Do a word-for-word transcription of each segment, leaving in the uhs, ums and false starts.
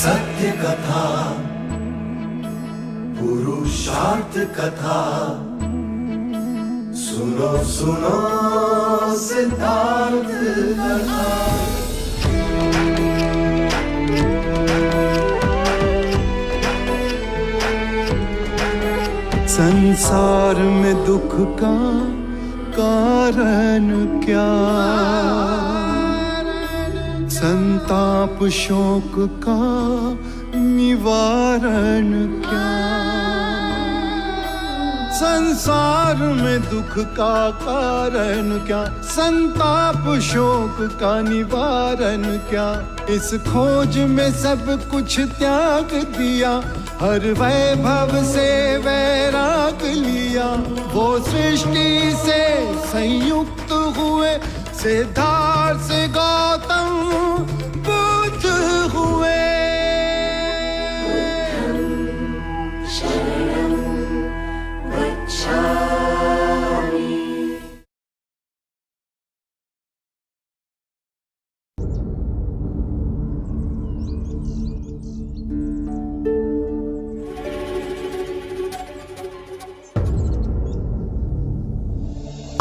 सत्य कथा, पुरुषार्थ कथा, सुनो सुनो सिद्धार्थ कथा। संसार में दुख का कारण क्या, संताप शोक का निवारण क्या, संसार में दुख का कारण क्या, संताप शोक का निवारण क्या। इस खोज में सब कुछ त्याग दिया, हर वैभव से वैराग लिया। वो सृष्टि से संयुक्त हुए, सिद्धार्थ से गौतम बुद्ध हुए।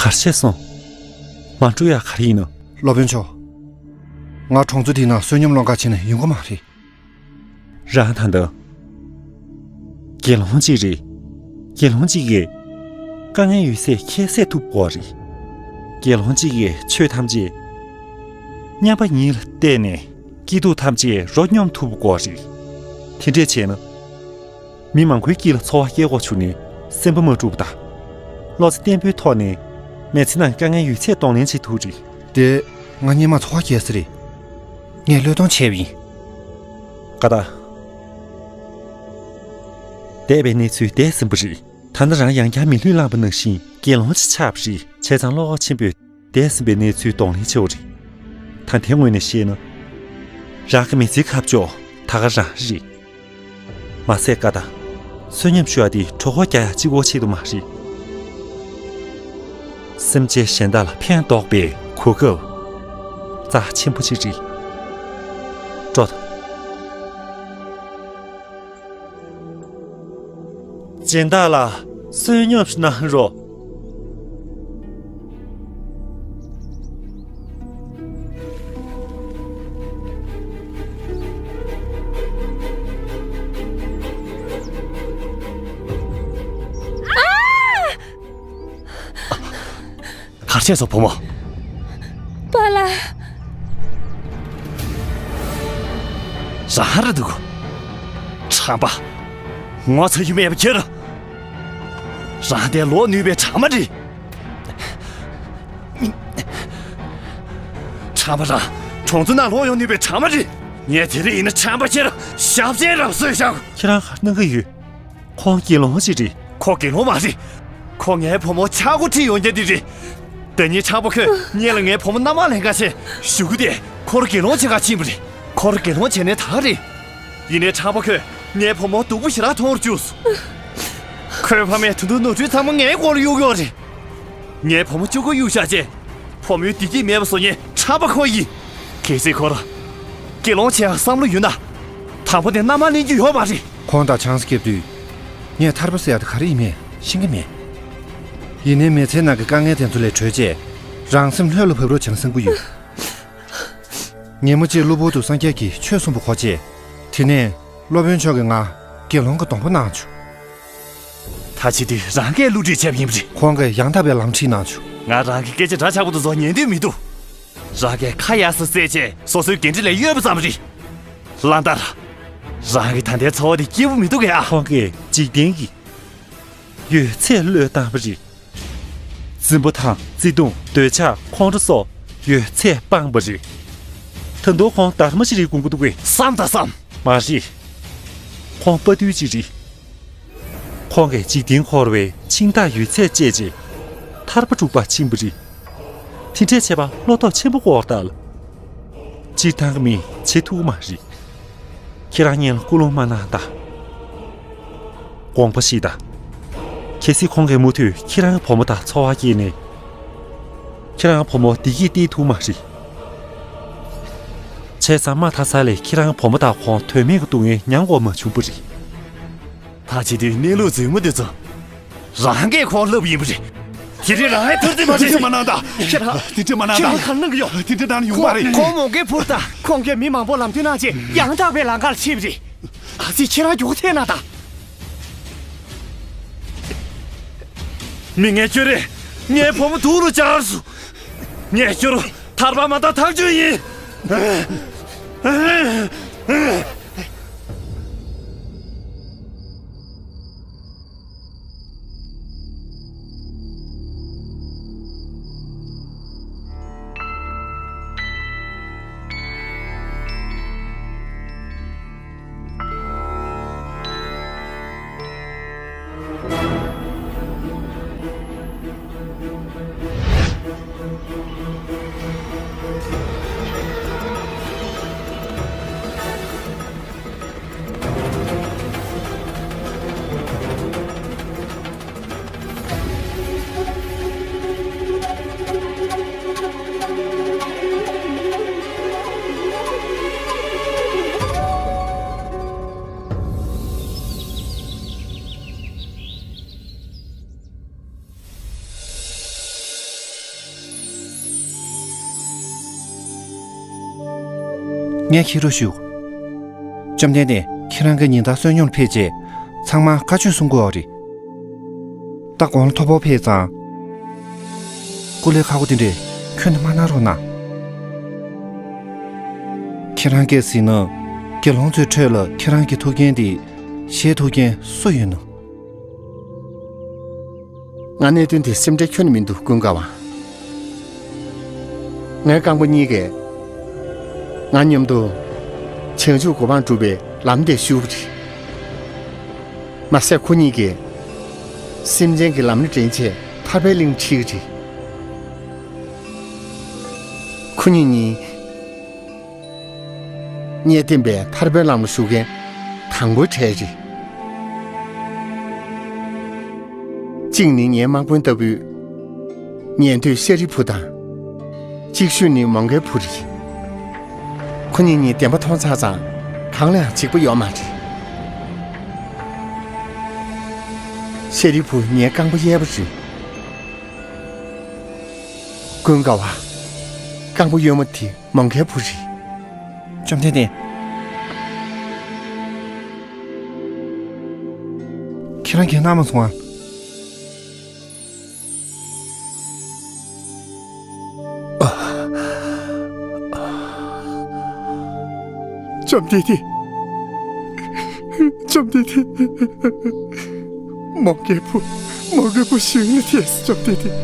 གར་ཆས་སོང་། མ་འགྲོ་ཡ་ག་རེ་ཡིན་ནམ། སློབ་དཔོན་མཆོག་ང་གྲོང་ཚོ་འདིའི་ནང་བསོད་སྙོམས་སློང་ག་ཕྱིན་ནས་ཡོང་གི་མ་རེད། རང་ད་ལྟ་དགེ་སློང་གཅིག་རེད། དགེ་སློང་གཅིག་གིས་དཀའ་ངལ་ཡོད་ཚད་ཁྱད་བསད་ཐུབ་དགོས་རེད། དགེ་སློང་གཅིག་གིས་ཆོས་ཐམས་ཅད་མཉམ་པ་ཉིད་ལ་བལྟས་ནས་སྐྱིད་སྡུག་ཐམས་ཅད་རོ་སྙོམས་ཐུབ་དགོས་རེད། དེ་འདྲས་བྱས་ན། མི་མང་པོའི་དཀྱིལ་ལ་འཚོ་བ་སྐྱེལ་དགོས་བྱུང་ནས་སེམས་པ་མ་འཁྲུགས་པ་དང་། བློ་རྩེ་བརྟན་པོའི་ཐོག་ནས་མི་ཚེ་ནང་དཀའ་ངལ་ཡོད་ཚད་གདོང་ལེན་བྱེད་ཐུབ་རེད། དེ་ང་སྔོན་མ་འཚོ་བ་སྐྱེལ་ས་རེད། ངས་བློས་གཏོང་བྱས་པ་ཡིན། ཀ་ད། འདས་པའི་གནས་ཚུལ་འདས་ཟིན་པ་རེད། ད་ནི་རང་ཡང་བསྐྱར་མི་ལུས་བླངས་པ་ནང་བཞིན་དགེ་སློང་ཅིག་ཆགས་པ་རེད། བྱས་ཙང་བློ་ཁོག་ཆེན་པོས་འདས་ཟིན་པའི་གནས་ཚུལ་གདོང་ལེན་བྱེད་དགོས་རེད། ད་དེ་ངོས་ནས་བཤད་ན། རང་གི་མི་ཚེའི་ཁ་ཕྱོགས་ད་ག་རང་རེད། མ་ཟད་ཀ་ད། བསོད་སྙོམས་ཞུ་བ་དེ་གྲོད་ཁོག་རྒྱག་ཡག་གཅིག་པོ་ཆེད་དུ་མ་རེད། སེམས་ཅན་གཞན་དག་ལ་ཕན་འདོགས་པའི་གོ་སྐབས་རྩ་ཆེན་པོ་ཅིག་རེད། སྤྲོ་དང་། སྦྱིན་བདག་ལགས། བསོད་སྙོམས་གནང་རོགས། གར་ཆས་སོང་བུ་མོ། པཱ་ལགས། རང་རེད་འདུག་ཁྲམ་པ། ངོ་ཚ་རྒྱུ་མེད་པ་ཁྱེར། རང་དེ་ལོག་ནུས་པའི་ཁྲམ་པ་རེད། ཁྲམ་པ་རང་གྲོང་ཚོ་ནང་ལོག་ཡོང་ནུས་པའི་ཁྲམ་པ་རེད། ངས་དེ་རིང་ཡིན་ན་ཁྲམ་པ་ཁྱེར་ཞབས་ཕྱི་རབ་གསོས་བཞག་ཁྱེད་རང་ག་གནང་གི་ཡོད། ཁོང་དགེ་སློང་ཅིག་རེད། ཁོ་དགེ་སློང་མ་རེད། ཁོ་ངའི་བུ་མོ་ཆག་སྒོ་ཁྲིད་ཡོང་རྒྱུ་འདི་རེད། ད་ནི་ཁྲམ་པ་ཁོས་སྔོན་ལ་ངའི་བུ་མོ་མནའ་མ་ལེན་ག་ཆེད་ཞུ་གི་དེ་ཁོར་དགེ་སློང་བྱེད་ག་ཕྱིན་པ་རེད། ཁོར་དགེ་སློང་བྱས་ནས་ད་ག་རེད། ཡིན་ནའི་ཁྲམ་པ་ཁོས་ངའི་བུ་མོ་སྡུག་པོ་ཞེ་དྲག་མཐོང་བཅུག་སོང་། ཁོའི་ཕ་མས་ད་དུང་ནོར་འཁྲུལ་ཚང་མ་ངའི་མགོ་ལ་གཡུག་ཡོད་རེད། ངའི་བུ་མོ་གཅིག་པོ་གཡུག་བཞག་རྗེས། བུ་མོའི་བདེ་སྐྱིད་མེད་པ་བཟོ་མཁན་ཁྲམ་པ་ཁོ་ཡིན། གལ་སྲིད་ཁོར་དགེ་སློང་བྱེད་ཡག་བསམ་བློ་ཡོད་ན། དང་པོ་དེ་མནའ་མ་ལེན་རྒྱུ་ཡོད་མ་རེད། ཁོང་དང་ཆང་ས་བརྒྱབ་དུས། ངས་ཐར་པ་ཟེར་ཡག་དེ་ག་རེ་ཡིན་མིན་ཤེས་ཀྱི་མེད། ཡིན་ནའི་མི་ཚེའི་ནང་གི་དཀའ་ངལ་དེ་ཚོ་ལས་གྲོལ་རྗེས། རང་སེམས་ལྷོད་ལ་བབས་རོགས་བྱས་ན་བསམ་གྱི་ཡོད། ཉིན་མོ་གཅིག་གློ་བུར་དུ་སངས་རྒྱས་ཀྱིས་ཆོས་གསུངས་པ་གོ་རྗེས། དེ་ནས་སློབ་དཔོན་མཆོག་གིས་ང་དགེ་སློང་གི་སྡོང་པོ་གནང་བྱུང་། ད་ཅི་དེ་རང་གིས་བསླུ་བྲིད་བྱས་པ་ཡིན་པ་རེད། ཁོང་གིས་ཡང་དག་པའི་ལམ་ཁྲིད་གནང་བྱུང་། ང་རང་གི་སྐད་ཆ་འདྲ་ཆགས་པོ་དེ་ཚོ་ཉན་འདོད་མི་འདུག་རང་གིས་ཁ་ཡར་སེ་བཟེད་བྱས་སོ་སོའི་འགན་འཁྲི་ལས་གཡོལ་བ་ཙམ་རེད། གླང་དར། རང་གི་ད་ལྟའི་འཚོ་བ་དེ་སྐྱིད་པོ་མི་འདུག་གས་ཨ། ཁོང་གིས་འཇིག་རྟེན་གྱི་ཡོད་ཚད་བློས་བཏང་བ་རེད། འཛིན་པ་དང་བརྩེ་དུང་འདོད་ཆགས་ཁོང་ཁྲོ་སོགས་ཡོད་ཚད་སྤངས་པ་རེད། ད་དུང་ཁོང་སྡར་མ་ཞིག་རེད་དགོངས་ཀྱི་འདུག་གས། བསམ་དང་བསམ། མ་རེད། ཁོང་དཔའ་རྟུལ་ཅིག་རེད། ཁོང་གིས་འཇིག་རྟེན་འཁོར་བའི་འཆིང་ཐག་ཡོད་ཚད་བཅད་རྗེས། ཐར་པ་སྒྲུབ་པར་ཕྱིན་པ་རེད། དེ་འདྲས་བྱས་པ་བློ་སྟོབས་ཆེན་པོ་དགོས་ད་ལ། སྤྱིར་བཏང་གི་མིས་བྱེད་ཐུབ་ཀྱི་མ་རེད། ཁྱེད་རང་ངེད་ལ་སྐུལ་སློང་མ་གནང་དང་། དགོངས་པ་བཞེས་དང་། གལ་སྲིད་ཁོང་གིས་མུ་མཐུད་ཁྱེད་རང་གི་བུ་མོ་དང་འཚོ་བ་སྐྱེལ་ནས། ཁྱེད་རང་གི་བུ་མོ་བདེ་སྐྱིད་སྟེར་ཐུབ་མ་རེད། བྱས་ཙང་མ་མཐའ་ས་ལས་ཁྱེད་རང་གི་བུ་མོ་དང་ཁོང་དོན་མེད་ཀྱི་སྡུག་བསྔལ་མྱངས་དགོས་མ་བྱུང་བ་རེད། ད་བྱེད་དུས་གནས་ལུགས་རྫུན་མ་འདི་ཚོ། རང་གིས་ཁོང་བསླབས་ཡིན་པ་རེད། དེ་རིང་རང་ཨེ་ཐུར་དེ་མ་དེ་འདྲ་མ་གནང་ད། ཁྱེད་རང་། དེ་འདྲ་མ་གནང་ད། ཁྱེད་རང་ག་གནང་གི་ཡོད། དེ་འདྲ་གནང་ཡོང་མ་རེད། ཁོང་མོ་གའི་བུར་ད། ཁོང་གིས་མི་མང་པོ་ལམ་སྟོན་གནང་རྗེས་ཡང་དག་པའི་ལམ་ཁར་ཕྱིན་པ་རེད། ཨ་ཙི་ཁྱེད་རང་མགྱོགས་ཐལ་གནང་ད། མི་ངན་ཁྱོད་རེད། ངའི་བུ་མོ་དུག་ལ་སྦྱར་སོང་། ངས་ཁྱོད་ཐར་པ་མ་ཐར་ཐག་ཆོད་ཡིན། ངས་ཁྱེད་རོགས་ཞུ། བཅོམ་ལྡན་འདས་ཁྱེད་རང་གི་ཉིན་ལྟར་བསོད་སྙོམས་ཕེབས་རྗེས་ཚང་མ་བཀའ་ཆོས་གསུང་དགོས་པ་རེད། ད་དགོང་ལ་མཐོ་པོ་ཕེབས་ཙང་། སྐུ་ལས་ཁག་པོ་དེ་འདྲས་ཁྱོན་ནས་མ་གནང་རོགས་གནང་། ཁྱེད་རང་གིས་གཟིགས་ན། དགེ་སློང་ཚོའི་ཁྲོད་ལ་ཁྱེད་རང་གི་ཐུགས་འགན་དེ་བཞེས་ཐུབ་མཁན་སུ་ཡོད་ན། ང་གནད་དོན་དེ་སེམས་ཁྲལ་ཁྱོན་ནས་མི་འདུག་ཀུན་དགའ་བ། ངའི་རྐང་པ་གཉིས་ཀས་ང་མཉམ་དུ་བྱང་ཆུབ་གོ་འཕང་སྒྲུབ་པའི་ལམ་དེ་ཞུགས་པ་རེད། མ་ཟད་ཁོ་གཉིས་ཀས་སེམས་ཅན་གྱི་ལམ་སྣེ་འདྲེན་ཆེད་ཐར་པའི་གླིང་ཁྲིད་ཀྱི་རེད། ཁོ་གཉིས་གཉིས། ངས་བསྟན་པའི་ཐར་པའི་ལམ་ལ་ཞུགས་མཁན་དང་པོའི་གྲས་རེད། གཅིག་ནི་ངའི་དམག་དཔོན་ལྟ་བུའི་ཉན་ཐོས་ཤཱ་རིའི་བུ་དང་། གཅིག་ཤོས་ནི་མོའུ་འགལ་བུ་རེད། ཁོ་གཉིས་གཉིས་བདེན་པ་མཐོང་ཚར་ཙང་གང་ལའང་འཇིགས་པ་ཡོད་མ་རེད། ཤཱ་རིའི་བུ་ངའི་རྐང་པ་གཡས་པ་རེད། ཀུན་དགའ་བ། རྐང་པ་གཡོན་མ་དེ་མོའུ་འགལ་བུ་རེད། བཅོམ་ལྡན་འདས། ཁྱེད་རང་གིས་གནང་མ་སོང་ཨ། བཅོམ་ལྡན་འདས། བཅོམ་ལྡན་འདས། མོའུ་འགལ་བུ། མོའུ་འགལ་བུ་ཞིང་ལ་ཐལ་སོང་། བཅོམ་ལྡན་འདས།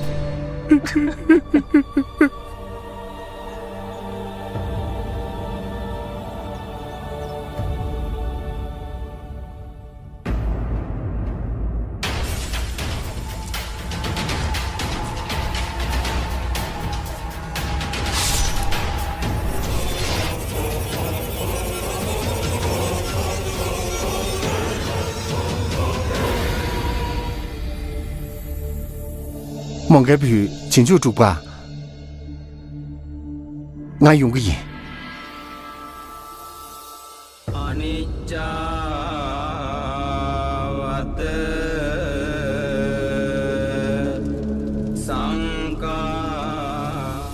མོའུ་འགལ་བུས་རྗེས་འཇུག་སྒྲུབ་པ། ང་ཡོང་གི་ཡིན།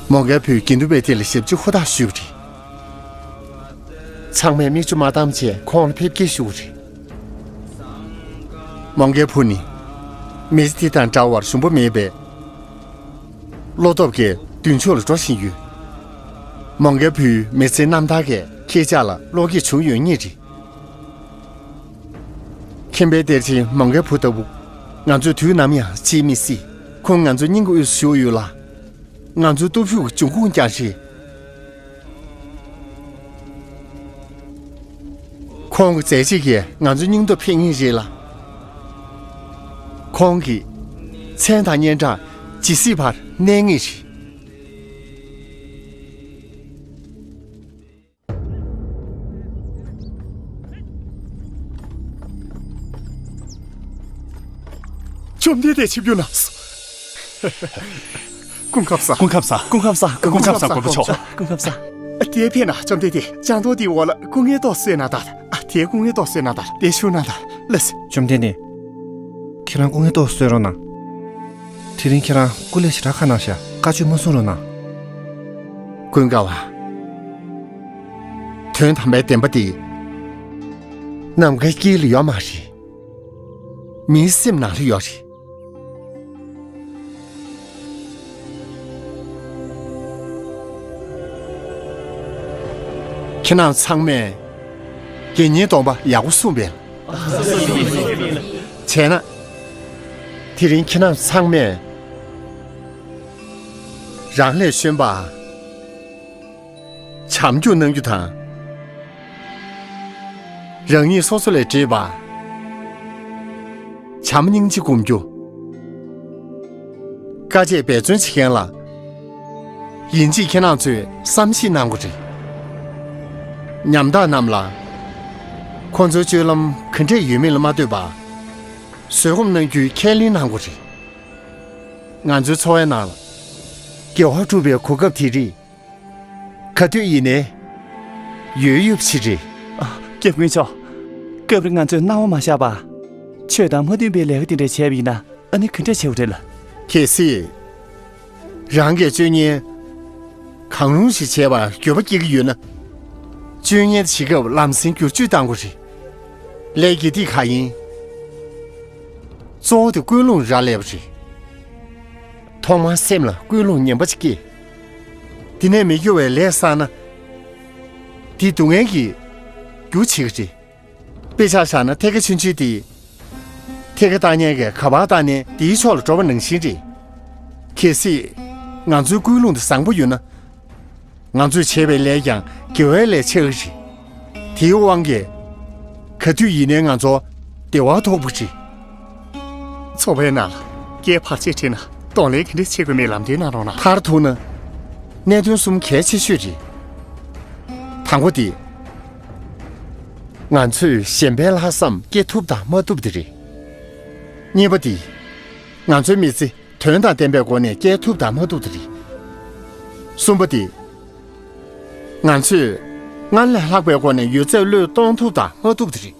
མོའུ་འགལ་བུས་དགེ་འདུན་པའི་སྡེ་ལ་ཞབས་ཕྱི་ཧུར་ཐག་ཞུས་པ་རེད། ཚང་མས་མིག་ཆུ་མ་བཏང་བྱས་ཁོང་ལ་ཕེབས་སྐྱེལ་ཞུས་པ་རེད། མོའུ་འགལ་བུ་ནི། མི་ཚེ་འདི་དང་འདྲ་བར་ཞུམ་པ་མེད་པས། བློ་སྟོབས་ཀྱིས་མདུན་ཕྱོགས་ལ་འགྲོ་བཞིན་ཡོད། མོའུ་འགལ་བུའི་མི་ཚེའི་རྣམ་ཐར་གྱིས་ཁྱེད་ཅག་ལ་བློ་སྐྱེད་བྱུང་ཡོད་ངེས་རེད། མཁན་པོའི་གཏེར་ཆེན་མོའུ་འགལ་བུ་ལྟ་བུ། ང་ཚོས་དུས་ནམ་ཡང་བརྗེད་མི་སྲིད། ཁོང་ང་ཚོའི་སྙིང་གི་དབུས་སུ་བཞུགས་ཡོད་ལ། ང་ཚོའི་སྟོབས་ཤུགས་ཀྱི་འབྱུང་ཁུངས་ཀྱང་རེད། ཁོང་གི་མཛད་རྗེས་ཀྱིས་ང་ཚོའི་སྙིང་སྟོབས་འཕེལ་ངེས་རེད་ལ། ཁོང་གི་མཚན་དང་སྙན་གྲགས་ཇི་སྲིད་བར་གནས་ངེས་རེད། བཅོམ་ལྡན་འདས་ཆིབས་བསྒྱུར་གནང་། སྐུ་ཁམས་བཟང་། སྐུ་ཁམས་བཟང་། སྐུ་ཁམས་བཟང་། སྐུ་ཁམས་བཟང་། མགོན་པོ་མཆོག། སྐུ་ཁམས་བཟང་། དེ་ཕེབས་ན་བཅོམ་ལྡན་འདས་ལྕང་ཏོག་འདིའི་འོག་ལ་སྐུ་ངལ་ཏོག་གསོས་གནང་དང་། དེ་སྐུ་ངལ་ཏོག་གསོས་གནང་དང་། དེ་བཞུགས་གནང་དང་། ལགས་སོ། བཅོམ་ལྡན་འདས། ཁྱེད་རང་སྐུ་ངལ་ཏོག་གསོས་རོགས་གནང་། དེ་རིང་ཁྱེད་རང་སྐུ་ལས་ཞེ་དྲག་ཁག་གནང་ཤག། བཀའ་ཆོས་མ་གསུང་རོགས་གནང་། ཀུན་དགའ་བ། དོན་དམ་པའི་བདེན་པ་འདི་ནམ་མཁའི་དཀྱིལ་ལ་ཡོད་མ་རེད། མིའི་སེམས་ནང་ལ་ཡོད་རེད། ཁྱེད་རྣམས་ཚང་མས་དགེ་བསྙེན་སྡོམ་པ་ཡག་པོ་སྲུངས་པས། བྱས་ན། དེ་རིང་ཁྱེད་རྣམས་ཚང་མས་རང་ལས་གཞོན་པ་བྱམས་སྐྱོང་གནང་རྒྱུ་དང་། རང་ཉིད་སོ་སོ་ལས་བྲེལ་བ་བྱམས་སྙིང་རྗེ་སྒོམ་རྒྱུ། དཀའ་སྤྱད་འབད་བརྩོན་བྱེད་མཁན་ལ་ཡིན་གཅིག་ཁྱེད་རྣམ་ཚོས་བསམ་ཤེས་གནང་དགོས་རེད། ཉམ་ཐག་རྣམས་ལ་ཁོང་ཚོའི་སྤྱོད་ལམ་ག་འདྲས་ཡོད་མེད་ལ་མ་ལྟོས་པར་བཟོད་སྒོམ་གནང་རྒྱུའི་ཁས་ལེན་གནང་དགོས་རེད། ང་ཚོའི་འཚོ་བའི་ནང་ལ་དགེ་བ་སྒྲུབ་པའི་གོ་སྐབས་དེ་རིགས་ག་དུས་ཡིན་ནའི་ཡོད་ཡོད་ཅིག་རེད། ཨ། སྐྱབས་མགོན་མཆོག། སྐབས་རེ་ང་ཚོས་སྣང་བ་མ་ཤར་བར་ཆོས་དང་མ་མཐུན་པའི་ལས་ཀ་དེ་འདྲ་བྱས་པ་ཡིན་ན་ཨ་ནི་ག་འདྲ་བྱེད་དགོས་རེད་ལ། གལ་སྲིད་རང་གིས་སྤྱོད་ངན་གང་རུང་ཞིག་བྱས་པར་འགྱོད་པ་སྐྱེ་གི་ཡོད་ན། སྤྱོད་ངན་བྱེད་སྐབས་ལམ་སེང་བསྒྱུར་བཅོས་གཏང་དགོས་རེད། ལས་དགེ་སྡིག་གང་ཡིན། གཙོ་བོ་དེ་ཀུན་སློང་རག་ལས་པ་རེད། ཐོག་མར་སེམས་ལ་ཀུན་སློང་ངན་པ་ཅིག་སྐྱེས། དེ་ནས་མི་དགེ་བའི་ལས་བསགས་ན། དེ་སྡུག་བསྔལ་གྱི་རྒྱུ་བྱེད་ཀྱི་རེད། དཔེ་ཆ་བཞག་ན་ཐད་ཀ་ཆུང་ཆུང་དེ། ཐད་ཀ་བཏང་མཁན་གྱིས་ག་པར་བཏང་ནས་དེའི་ཕྱོགས་ལ་འགྲོ་བ་ནང་བཞིན་རེད། གལ་སྲིད་ང་ཚོའི་ཀུན་སློང་དེ་བཟང་པོ་ཡོད་ན། ང་ཚོས་བྱས་པའི་ལས་ཀྱང་དགེ་བའི་ལས་ཆགས་ཀྱི་རེད། དེའི་དབང་གིས་ག་དུས་ཡིན་ནའི་ང་ཚོ་བདེ་བ་ཐོབ་ཀྱི་རེད། ཚོགས་པའི་ནང་ལ་སྐད་ཕར་ཆེར་ཁྲིད་ན་གདོང་ལེན་ག་འདྲ་བྱེད་དགོས་མེད་ལམ་སྟོན་གནང་རོགས་གནང་། མཐར་ཐུག་ན། གནད་དོན་གསུམ་གལ་ཆེ་ཤོས་རེད། དང་པོ་དེ། ང་ཚོས་གཞན་ཕན་ལྷག་བསམ་སྐྱེ་ཐུབ་དང་མ་ཐུབ་དེ་རེད། གཉིས་པ་དེ། ང་ཚོའི་མི་ཚེ་དོན་དང་ལྡན་པའི་སྒོ་ནས་སྐྱེལ་ཐུབ་དང་མ་ཐུབ་དེ་རེད། གསུམ་པ་དེ། ང་ཚོས་སྔར་ལས་ལྷག་པའི་སྒོ་ནས་ཡོད་ཚད་བློས་གཏོང་ཐུབ་དང་མ་ཐུབ་དེ་རེད།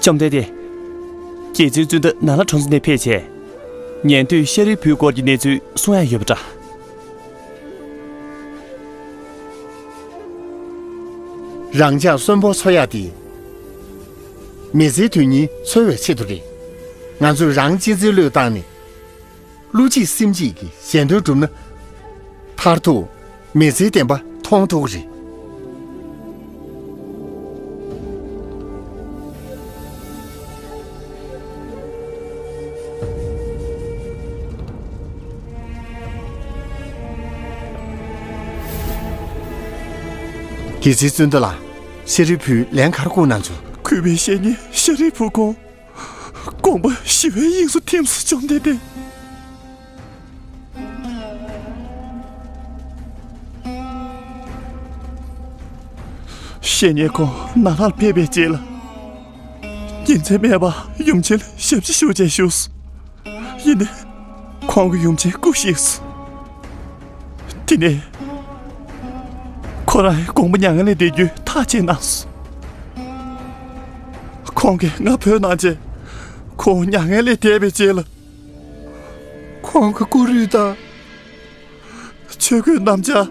བཅོམ་ལྡན་འདས། རྗེ་བཙུན་ཙུན་ད་ནཱ་ལ་གྲོང་ཚོ་ནས་ཕེབས་བྱས། ཉན་ཐོས་ཤཱ་རིའི་བུའི་སྐོར་གྱི་གནས་ཚུལ་གསུང་ཡ་ཡོད་པ་འདྲ། རང་ཅག་གསོན་པོ་འཚོ་ཡག་དེ། མི་ཚེའི་དོན་སྙིང་འཚོལ་བའི་ཆེད་དུ་རེད། ང་ཚོས་རང་གཅེས་འཛིན་བློས་བཏང་ནས། བློ་གཅིག་སེམས་གཅིག་གིས་གཞན་དོན་བསྒྲུབས་ན། མཐར་ཐུག་མི་ཚེའི་བདེན་པ་མཐོང་ཐུབ་ཀྱི་རེད། རྗེ་བཙུན་ཙུན་ད་ལགས། ཤཱ་རིའི་བུས་ལན་ག་རེ་བསྐུར་གནང་བྱུང་། གུས་པའི་བཤེས་གཉེན་ཤཱ་རིའི་བུ་ཁོང་དགོངས་པ་ཞི་བའི་དབྱིངས་སུ་ཐིམ་སོང་། བཅོམ་ལྡན་འདས། བཤེས་གཉེན་ཁོང་ནཱ་ལར་ཕེབས་པའི་རྗེས་ལ། ཉིན་མཚན་མེད་པར་ཡུམ་ཆེན་ལ་ཞབས་ཕྱི་ཞུ་བྱས་བཞུགས་སོ། ཡིན་ནའི། ཁོང་གི་ཡུམ་ཆེན་སྐུ་གཤེགས་སོ། དེ་ནས། ཁོ་རང་དགོངས་པ་མྱ་ངན་ལས་འདས་རྒྱུའི་ཐག་བཅད་གནང་སོ། ཁོང་གིས་ང་བོས་གནང་རྗེས། ཁོང་མྱ་ངན་ལས་འདས་པའི་རྗེས་ལ། ཁོང་གི་སྐུ་རུས་དང་། ཆོས་གོས་སྣམ་སྦྱར།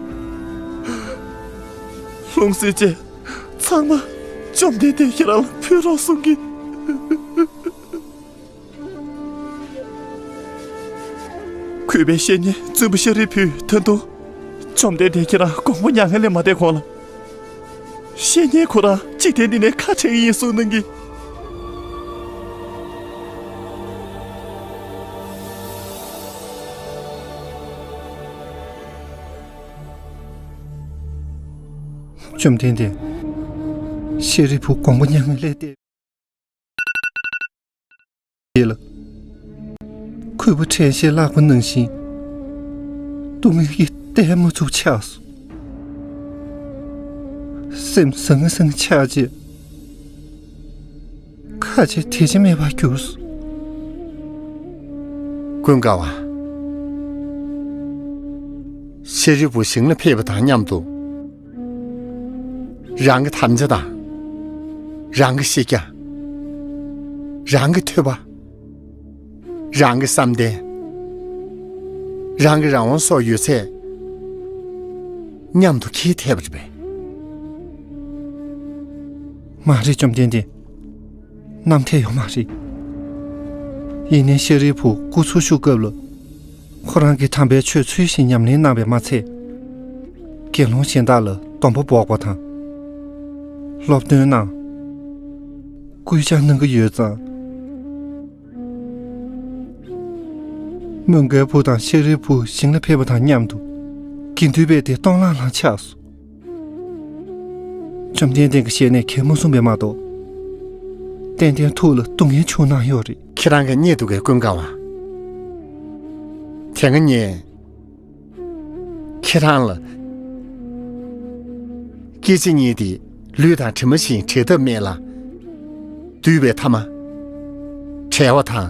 ལྷུང་བཟེད་བཅས་ཚང་མ་བཅོམ་ལྡན་འདས་ཁྱེད་རང་ལ་ཕུལ་རོགས་གསུང་གི། གུས་པའི་བཤེས་གཉེན་བཙུན་པ་ཤཱ་རིའི་བུས་ད་དུང་བཅོམ་ལྡན་འདས་ཁྱེད་རང་དགོངས་པ་མྱ་ངན་ལས་མ་འདས་གོང་ལ། བཤེས་གཉེན་ཁོ་རང་འཇིག་རྟེན་འདི་ནས་ཁ་བྲལ་གྱི་ཡིན་གསུངས་གནང་གི། བཅོམ་ལྡན་འདས། ཤཱ་རིའི་བུ་དགོངས་པ་མྱ་ངན་ལས་འདས། ཡིན་ལ། གུས་པ་ཁྲེལ་ཞེས་ལག་པ་ནང་བཞིན། སྡུག་བསྔལ་གྱིས་བལྟས་མ་ཚུགས་ཆགས་སོ། སེམས་ཟང་ངེ་ཟིང་ཆགས་རྗེས། ཁ་ ད་ཆ་དེ་ཅི་མེད་པར་གྱུར་སོང་། ཀུན་དགའ་བ། ཤཱ་རིའི་བུ་ཞིང་ལ་ཕེབས་པ་དང་མཉམ་དུ། རང་གི་དམ་བཅའ་དང་། རང་གི་ཤེས་རྒྱ། རང་གི་ཐོས་པ། རང་གི་བསམ་གཏན། རང་གི་རང་དབང་སོགས་ཡོད་ཚད་མཉམ་དུ་འཁྱེར་ཐེབས་པ་རེད་པས། མ་རེད། བཅོམ་ལྡན་འདས། རྣམ་ཐར་ཡོད་མ་རེད། ཡིན་ནའི་ཤཱ་རིའི་བུ་སྐུ་འཚོ་བཞུགས་སྐབས་ལ། ཁོ་རང་གིས་དམ་པའི་ཆོས་ཚུལ་བཞིན་ཉམས་ལེན་གནང་བས་མ་ཚད། དགེ་སློང་གཞན་དག་ལ་སྡོམ་པ་འབོགས་པ་དང་། སློབ་སྟོན་གནང་། སྐུལ་ལྕག་གནང་གི་ཡོད་ཙང་། མོའུ་འགལ་བུ་དང་ཤཱ་རིའི་བུ་ཞིང་ལ་ཕེབས་པ་དང་མཉམ་དུ། དགེ་འདུན་པས་དེ་སྟོང་ལྷང་ལྷང་ཆགས་སོ། བཅོམ་ལྡན་འདས་ཀྱི་ཞལ་ནས་གང་མ་གསུངས་པས་མ་གཏོགས། ཏན་ཏན་ཐུགས་ལ་སྡུག་བསྔལ་བྱུང་གནང་ཡོད་རེད། ཁྱེད་རང་གིས་རྙེད་འདུག་གས། ཀུན་དགའ་བ། དེ་སྔ་ངས་ཁྱེད་རང་ལ། སྐྱེ་འཆི་གཉིས་དེ་ལུས་དང་གྲིབ་མ་བཞིན་བྲལ་ཐབས་མེད་ལ། འདུས་པའི་ཐ་མ། བྲལ་བ་དང་།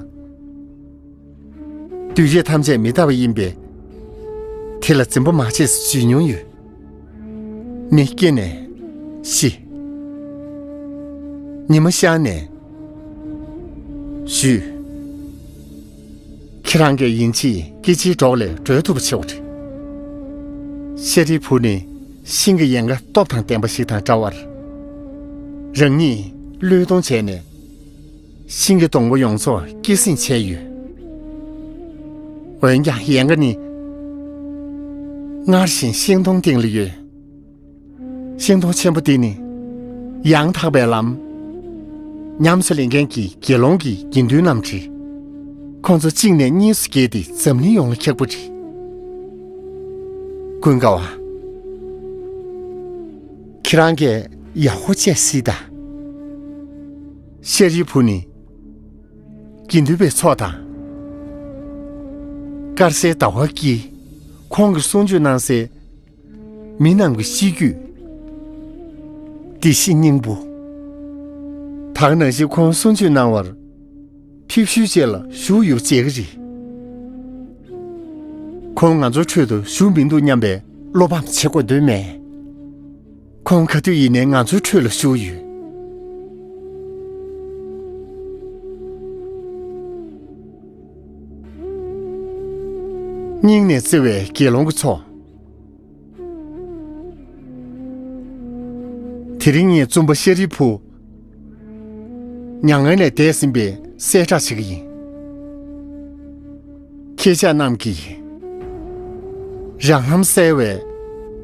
འདུས་བྱས་ཐམས་ཅད་མི་རྟག་པ་ཡིན་པས། དེ་ལ་འཛིན་པ་མ་བྱེད་ཟེར་ཞུས་མྱོང་ཡོད། མི་སྐྱེ་ནས་ཤི། ཉི་མ་ཤར་ནས་ཞུས། ཁྱེད་རང་གིས་ཡིན་ཕྱིན་སྐྱེ་འཆིའི་སྒྲོག་ལས་གྲོལ་ཐུབ་པ་བྱེད་པ་རེད། ཤཱ་རིའི་བུ་ནི་ཤིང་གི་ཡལ་ག་སྟོབས་དང་ལྡན་པ་ཞིག་དང་འདྲ་བར། རང་ཉིད་བློས་གཏོང་བྱས་ནས། ཤིང་གི་སྡོང་པོ་ཡོངས་རྫོགས་སྐྱེད་སྲིང་བྱས་ཡོད། འོན་ཀྱང་ཡལ་ག་ནི་སྔར་བཞིན་ཤིང་སྡོང་སྟེང་ལ་ཡོད། ཤིང་སྡོང་ཆེན་པོ་འདི་ནི་ཡང་དག་པའི་ལམ། ཉམས་སུ་ལེན་མཁན་གྱི་དགེ་སློང་གི་དགེ་འདུན་རྣམས་རེད། ཁོང་ཚོ་གཅིག་ནས་གཉིས་སུ་གྱེས་ཏེ་འཛམ་གླིང་ཡོངས་ལ་ཁྱབ་པ་རེད། ཀུན་དགའ་བ། ཁྱེད་རང་གིས་ཡག་པོ་དཔྱད་གཟིགས་དང་། ཤཱ་རིའི་བུ་ནི་དགེ་འདུན་པའི་ཚོགས་དང་། དཀར་གསལ་ཟླ་བ་དཀྱིལ། ཁོང་གིས་གསུང་ཆོས་གནང་སའི་མི་རྣམས་ཀྱི་གཤིས་རྒྱུད། བདེ་སྐྱིད་སྙིང་པོ། ད་ག་ནང་བཞིན་ཁོང་གསུང་ཆོས་གནང་བར་ཕེབས་བསུའི་རྗེས་ལ་བཞུགས་ཡོད་ཅེས་ཀྱི་རེད། ཁོང་ང་ཚོའི་ཁྲོད་དུ་བཞུགས་མི་འདུག་སྙམ་པའི་བློ་ཕམ་བྱེད་དགོས་དོན་མེད། ཁོང་ག་དུས་ཡིན་ནའི་ང་ཚོའི་ཁྲོད་ལ་བཞུགས་ཡོད། སྙིང་ནས་བརྩེ་བའི་དགེ་སློང་གི་ཚོགས། དེ་རིང་ངས་བཙུན་པ་ཤཱ་རིའི་བུ་མྱ་ངན་ལས་འདས་ཟིན་པའི་གསལ་བསྒྲགས་བྱེད་ཀྱི་ཡིན། ཁྱེད་ཅག་རྣམས་ཀྱིས་རང་ཧམ་གསལ་བའི་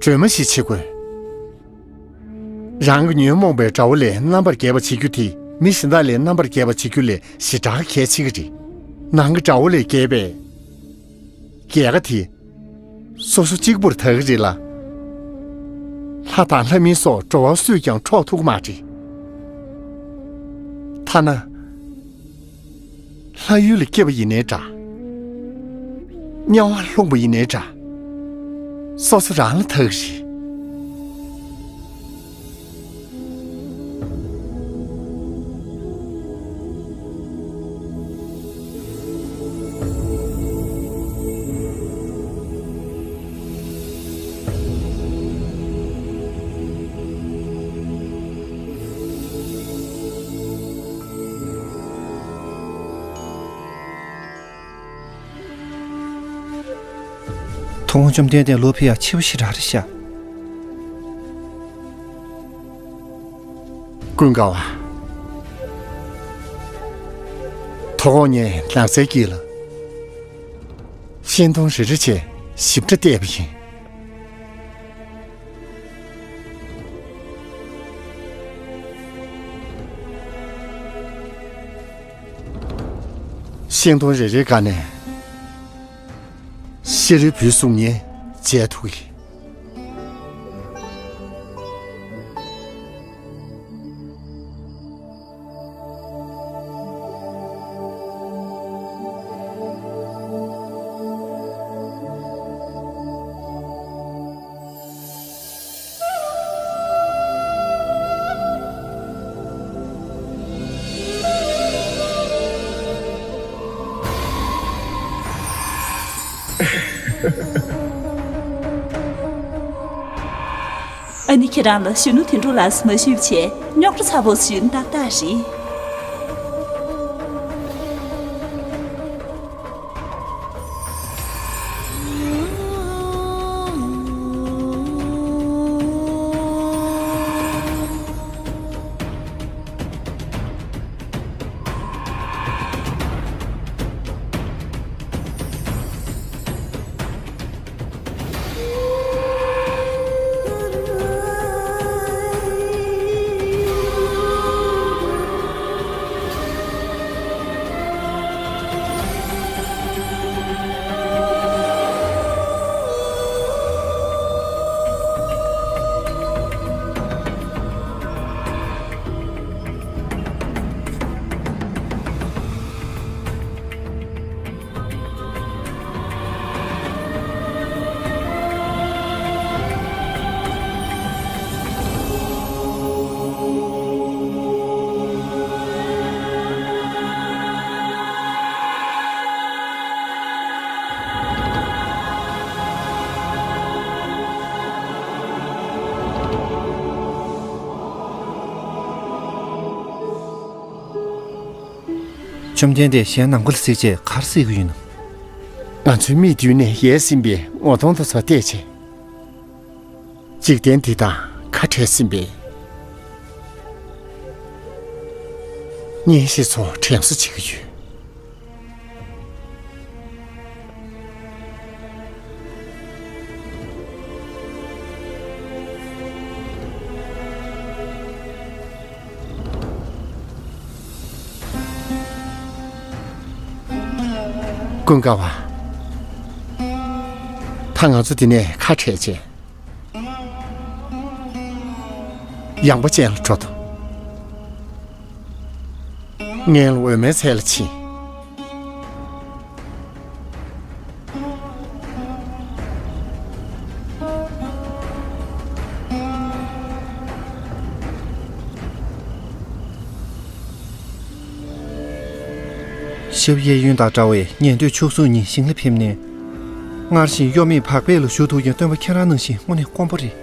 སྒྲོན་མ་ཞིག་བྱེད་དགོས། རང་གི་ཉོན་མོངས་པའི་དགྲ་བོ་ལས་རྣམ་པར་རྒྱལ་བ་བྱེད་རྒྱུ་དེ་མི་གཞན་དག་ལས་རྣམ་པར་རྒྱལ་བ་བྱེད་རྒྱུ་ལས་ཞེ་དྲག་གལ་ཆེ་གི་རེད། ནང་གི་དགྲ་བོ་ལས་རྒྱལ་བའི་རྒྱལ་ཁ་དེ་སོ་སོ་གཅིག་པུར་དག་གི་རེད་ལ། ལྷ་དང་ལྷ་མིན་སོགས་འགྲོ་བ་སུས་ཀྱང་འཕྲོག་ཐུབ་ཀྱི་མ་རེད། ཐ་ན། ལྷ་ཡུལ་ལ་སྐྱེས་པ་ཡིན་ནའི་འདྲ། དམྱལ་བར་ལྷུང་བ་ཡིན་ནའི་འདྲ། སོ་སོ་རང་ལ་ཐག་རེད། དོ་དགོང་བཅོམ་ལྡན་འདས་ལོག་ཕེབས་ཡག་ཕྱི་པོ་ཞེ་དྲག་རེད་ཤག། ཀུན་དགའ་བ། དོ་དགོང་ངས་ནགས་ཚལ་དཀྱིལ་ལ་ཤིང་སྡོང་རེ་རེ་བྱས་ཞིབ་ཕྲ་བལྟས་པ་ཡིན། ཤིང་སྡོང་རེ་རེའི་སྒང་ནས་ཤཱ་རིའི་བུའི་གཟུགས་བརྙན་མཇལ་ཐུབ་ཀྱི། ཨ་ནི་ཁྱེད་རང་ལ་གཞོན་ནུ་དོན་གྲུབ་ལགས་སུ་མ་ཞུས་པ་བྱས་རྙོག་དྲ་ཚ་པོ་ཞིག་ཏག་ཏག་རེད། བཅོམ་ལྡན་འདས་གཞན་ནམ་མཁའ་ལ་གཟིགས་བྱས་ག་རེ་གཟིགས་ཀྱི་ཡོད་ན། ང་ཚོའི་མིག་མདུན་ནས་ཡལ་ཟིན་པའི་ངོ་གདོང་དེ་ཚོ་བལྟས་བྱས། འཇིག་རྟེན་འདི་དང་ཁ་བྲལ་ཟིན་པའི་གཉེན་བཤེས་ཚོ་དྲན་གསོ་བྱེད་ཀྱི་ཡོད། ཀུན་དགའ་བ། ད་ང་ཚོ་འདི་ནས་ཁ་བྲལ་བྱས། ཡངས་པ་ཅན་ལ་འགྲོ་དང་། སྔོན་ལ་འོད་མའི་ཚལ་ལ་ཕྱིན། ཞབས་གཡས་གཡོན་དང་འདྲ་བའི་ཉན་ཐོས་མཆོག་ཟུང་གཉིས་ཞིང་ལ་ཕེབས་ནས། སྔར་བཞིན་གཡོ་མེད་བག་ཕེབས་ལ་བཞུགས་འདུག་ཀྱང་སྟོན་པ་ཁྱེད་རང་ནང་བཞིན་དངོས་གནས་དཀོན་པོ་རེད།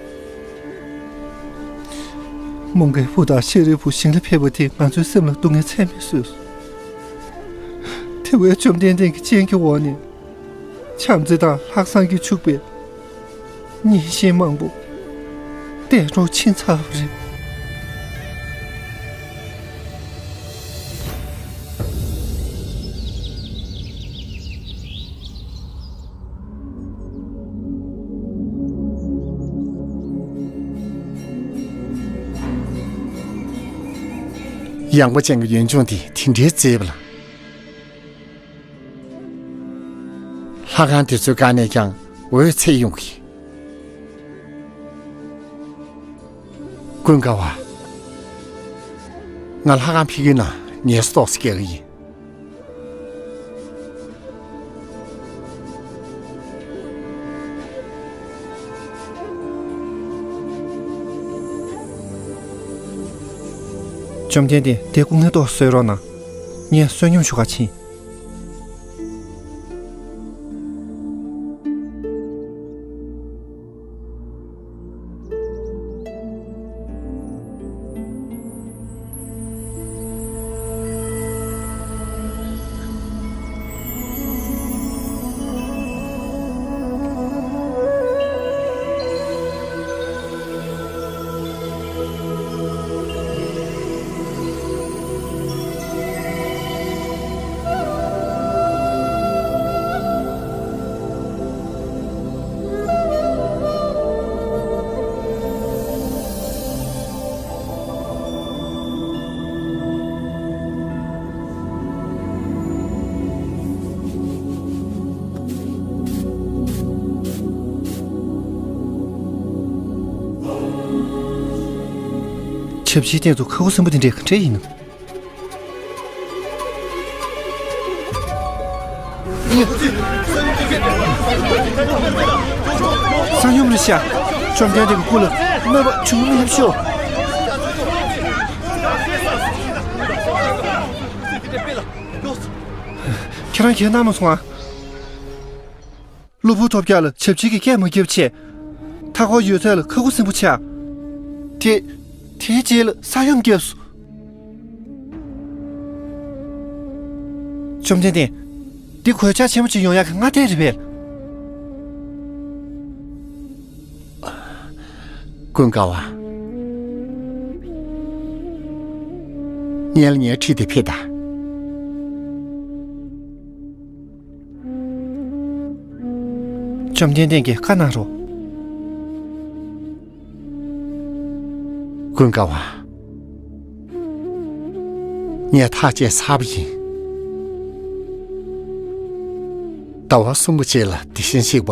མོའུ་འགལ་བུ་དང་ཤཱ་རིའི་བུ་ཞིང་ལ་ཕེབས་པ་དེས་ང་ཚོའི་སེམས་ལ་སྡུག་བསྔལ་ཚད་མེད་བཟོས་སོང་། དེ་བས་བཅོམ་ལྡན་འདས་ཀྱི་སྤྱན་གྱི་འོག་ནས་བྱམས་བརྩེ་དང་ལྷག་བསམ་གྱིས་ཕྱུག་པའི་གཉེན་བཤེས་མང་པོ་འདས་གྲོངས་ཕྱིན་ཚར་བ་རེད། ཡངས་པ་ཅན་གྱི་ཡུལ་ལྗོངས་འདི་དེ་འདྲའི་མཛེས་པ་ལ། ལྷ་ཁང་དེ་ཚོའི་སྒང་ནས་ཀྱང་འོད་འཚེར་ཡོང་གི། ཀུན་དགའ་བ། ང་ལྷ་ཁང་ཕ་གིའི་ནང་ངལ་གསོ་ཏོག་ཙམ་རྒྱག་གི་ཡིན། བཅོམ་ལྡན་འདས། དེ་སྐུ་ངལ་ཏོག་གསོ་རོགས་གནང་། ངས་བསོད་སྙོམས་ཞུ་གར་ཕྱིན། ཆབ་ཆའི་སྟེང་དུ་ཁ་ཁུ་སིམ་པོ་དེ་འདྲས་ག་འདྲས་ཡིན་ནམ། ས་སྙོམས་རེད་ཤག་བཅོམ་ལྡན་འདས་ཀྱི་སྐུ་ལ་གནོད་པ་བྱུང་མི་ཐུབ་ཤོག་ཁྱེད་རང་གིས་གནང་མ་སོང་ཨ། གློ་བུར་ཐོལ་རྒྱག་ལ་ཆབས་ཅིག་གི་སྐད་མ་བརྒྱབ་བྱས། མཐའ་འཁོར་ཡོད་ཚད་ལ་ཁ་ཁུ་སིམ་པོ་ཆགས། དེ། དེའི་རྗེས་ལ་ས་ཡོམ་བརྒྱབ་སོང་། བཅོམ་ལྡན་འདས། འདི་གོད་ཆག་ཆེན་པོ་ཅིག་ཡོང་ཡག་གི་སྔ་ལྟས་རེད་པས། ཀུན་དགའ་བ། ངས་ལ་ངའི་ཁྲིད་དེ་ཕེབས་དང་། བཅོམ་ལྡན་འདས་ཀྱིས་བཀའ་གནང་རོགས། ཀུན་དགའ་བ། ངས་ཐག་བཅད་ཚར་བ་ཡིན། ཟླ་བ་གསུམ་པོ་རྗེས་ལ་དེ་བཞིན་གཤེགས་པ།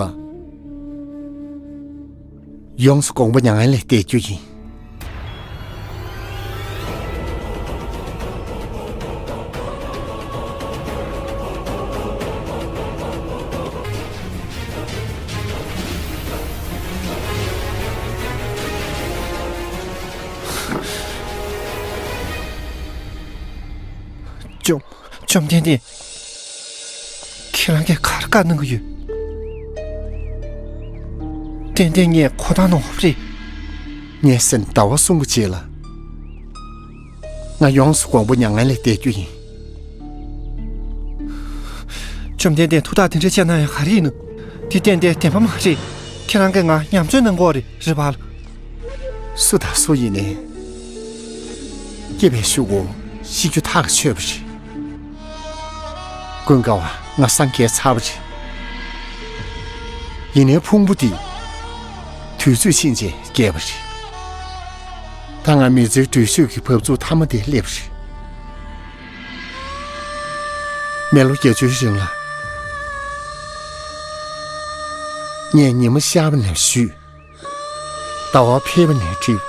ཡོངས་སུ་དགོངས་པ་མྱ་ངན་ལས་འདས་རྒྱུ་ཡིན། བཅོམ། བཅོམ་ལྡན་འདས། ཁྱེད་རང་གིས་ག་རེ་བཀའ་གནང་གི་ཡོད། ཏན་ཏན་ངས་གོ་བརྡ་གནང་བ་རེད། ངས་ཟེར་ན་ཟླ་བ་གསུམ་གྱི་རྗེས་ལ། ང་ཡོངས་སུ་དགོངས་པ་མྱ་ངན་ལས་འདས་རྒྱུ་ཡིན། བཅོམ་ལྡན་འདས་ཐུགས་ཐག་དེ་འདྲ་བཅད་ན་ཡང་ག་རེ་ཡིན་ནམ། འདི་ཏན་ཏན་བདེན་པ་མ་རེད། ཁྱེད་རང་གིས་ང་ཉམས་ཚོད་གནང་གི་ཡོད་རེད། རེད་པ། སུ་དང་སུ་ཡིན་ནའི། སྐྱེ་བའི་གཞུག་གུ་ཤི་རྒྱུ་ཐག་ཆོད་པ་རེད། ཀུན་དགའ་བ། ང་སངས་རྒྱས་ཚར་བ་རེད། ཡིན་ནའི་ཕུང་པོ་འདི་དུས་ཚོད་ཕྱིན་རྗེས་སྐྱེས་པ་རེད། ད་ང་མི་ཚེའི་འགྲུལ་བཞུད་ཀྱི་བབས་ཚུགས་མཐའ་མ་འདིར་སླེབས་པ་རེད། མི་ལོ་བརྒྱད་ཅུའི་རིང་ལ། ངས་ཉི་མ་ཤར་བ་ནས་བཞུད། ཟླ་བ་འཕེལ་བ་ནས་འགྲིབ།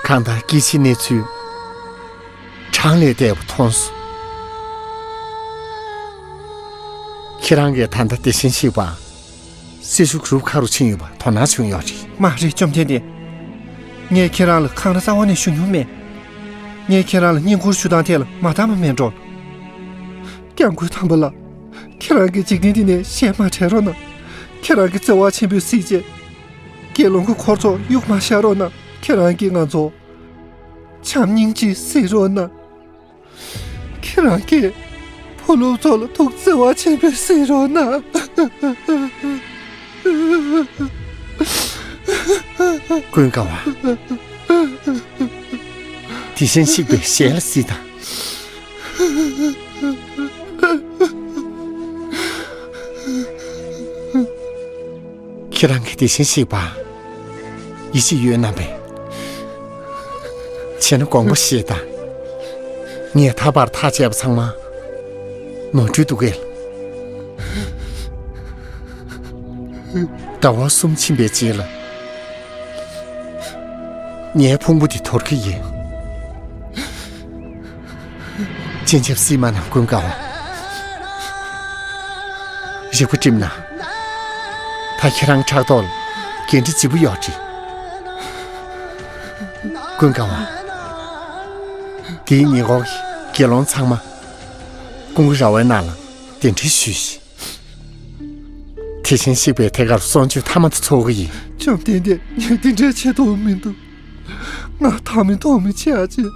གང་ལྟར་སྐྱེ་འཆིའི་གནས་ཚུལ་གྲངས་ལས་འདས་པ་མཐོང་སོང་། ཁྱེད་རང་གིས་ད་ལྟ་དེ་བཞིན་གཤེགས་པ་སྲི་ཞུ་གྲུབ་ཁ་རུ་ཕྱིན་ཡོད་པ་དོ་སྣང་བྱུང་ཡོད་རེད། མ་རེད། བཅོམ་ལྡན་འདས། ངས་ཁྱེད་རང་ལ་འཁང་ར་རྩ་བ་ནས་ཞུ་མྱོང་མེད། ངས་ཁྱེད་རང་ལ་བསྙེན་བཀུར་ཞུ་སྟངས་ཐད་ལ་མ་དག་པ་མེད་འགྲོ། སྐྱབས་མགོན་དམ་པ་ལགས། ཁྱེད་རང་གིས་འཇིག་རྟེན་འདི་ནས་ཞལ་མ་བྲལ་རོགས་གནང་། ཁྱེད་རང་གི་བརྩེ་བ་ཆེན་པོས་གཟིགས་རྗེས། དགེ་སློང་གི་འཁོར་ཚོགས་གཡུག་མ་བཞག་རོགས་གནང་། ཁྱེད་རང་གིས་ང་ཚོ་བྱམས་སྙིང་རྗེས་གཟིགས་རོགས་གནང་། ཁྱེད་རང་གིས་བུ་སློབ་ཚོ་ལ་ཐུགས་བརྩེ་བ་ཆེན་པོས་གཟིགས་རོགས་གནང་། ཀུན་དགའ་བ། དེ་བཞིན་གཤེགས་པའི་ཞལ་ལ་གཟིགས་དང་། ཁྱེད་རང་གིས་དེ་བཞིན་གཤེགས་པ་ཡིད་ཆེས་ཡོད་རྣམ་པས། བྱས་ན་དགོངས་པ་བཞེས་དང་། ངས་ད་བར་ཐག་བཅད་པ་ཚང་མ་ནོར་འཁྲུལ་འདུག་གས། ཟླ་བ་གསུམ་ཕྱིན་པའི་རྗེས་ལ། ངའི་ཕུང་པོ་འདི་དོར་གྱི་ཡིན། སྤྱན་ཆབ་བསིལ་མ་གནང་། ཀུན་དགའ་བ། རིག་པ་བསྒྲིམས་ན། ད་ཁྱེད་རང་ཕྲག་ཐོག་ལ་འགན་འཁྲི་ལྗིད་པོ་ཡོད་རེད། ཀུན་དགའ་བ། འདིའི་ཉེ་འཁོར་གྱི་དགེ་སློང་ཚང་མ་ཀུན་དགའ་ར་བའི་ནང་ལ་གདན་འདྲེན་ཞུས་ཤིག། དེ་བཞིན་གཤེགས་པའི་ཐད་ཀར་གསོལ་མཆོད་ཐ་མ་དེ་ཚོགས་ཀྱི་ཡིན། བཅོམ་ལྡན་འདས། ངས་འདི་འདྲའི་ཆེ་མཐོང་མི་འདུག། ང་ཐ་མི་མཐོང་མི་ཆགས་ཅིང་།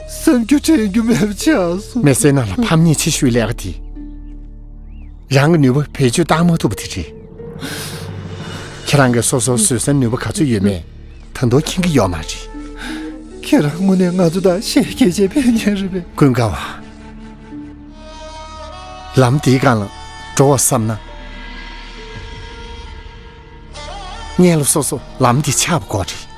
བསམ་རྒྱུ་དྲན་རྒྱུ་མེད་པ་ཆགས་སོང་། མི་ཚེའི་ནང་ལ་ཕམ་ཉེས་ཆེ་ཤོས་ལས་ཀ་དེ། རང་གི་ནུས་པ་བེད་སྤྱོད་བཏང་མ་ཐུབ་པ་དེ་རེད། ཁྱེད་རང་གིས་སོ་སོར་བཟོད་བསྲན་ནུས་པ་ག་ཚོད་ཡོད་མེད་ད་དུང་མཁྱེན་གྱི་ཡོད་མ་རེད། ཁྱེད་རང་དངོས་གནས་ང་ཚོ་དང་ཞལ་གྱེས་བྱས་ཕེབས་མཁན་རེད་པས། ཀུན་དགའ་བ། ལམ་འདིའི་སྒང་ལ་འགྲོ་བ་བསམ་ན། སྔོན་ལ་སོ་སོ་ལམ་འདི་ཆགས་པ་དགོས་རེད།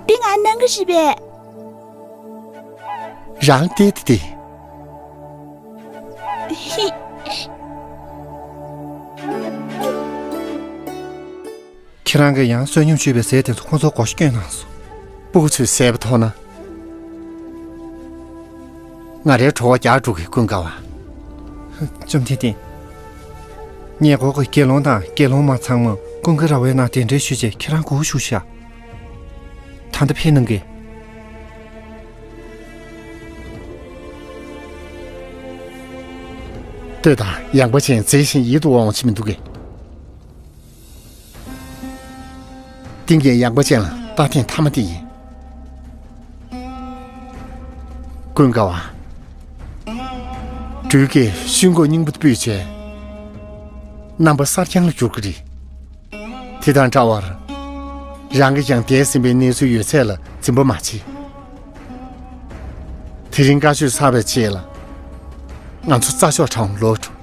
འདི་ང་གནང་གི་རེད་པས། རང་བལྟས་ཏེ་བལྟས། ཁྱེད་རང་གིས་ཡང་བསོད་སྙོམས་བཅུག་པའི་ཟས་དེ་ཚོ་ཁོ་ཚོར་བགོ་བཤའ་བསྐྱོན་གནང་སོང་། སྤུ་གུ་ཚོའི་ཟས་པ་མཐོང་ན། ང་རའི་གྲོད་ཁོག་རྒྱགས་འགྲོ་གི། ཀུན་དགའ་བ། བཅོམ་ལྡན་འདས། ཉེ་འཁོར་གྱི་དགེ་སློང་དང་དགེ་སློང་མ་ཚང་མ་ཀུན་དགའ་ར་བའི་ནང་གདན་འདྲེན་ཞུས་བྱས་ཁྱེད་རང་སྒུག་བཞུགས་ཤག། ད་ལྟ་ཕེབས་གནང་གི། ལྟོས་དང་། ཡངས་པ་ཅན་མཛེས་ཤིང་ཡིད་དུ་འོང་བ་ཅིག་མི་འདུག་གས། ཏིང་ངེ་ཡངས་པ་ཅན་ལ་ལྟ་ཐེངས་མཐའ་མ་དེ་ཡིན། ཀུན་དགའ་བ། སྦྲུལ་གྱིས་ཤུན་སྐོར་རྙིང་པ་དེ་སྤུས་བྱས། རྣམ་པ་གསར་རྐྱང་ལ་འགྱུར་གྱི་རེད། དེ་དང་འདྲ་བར། རང་གིས་ཀྱང་འདས་ཟིན་པའི་གནས་ཚུལ་ཡོད་ཚད་ལ་འཛིན་པ་མ་བྱེད། དེ་རིང་བཀའ་ཆོས་ཚར་བའི་རྗེས་ལ། ང་ཚོ་རྩྭ་མཆོག་གྲོང་ལོག་འགྲོ།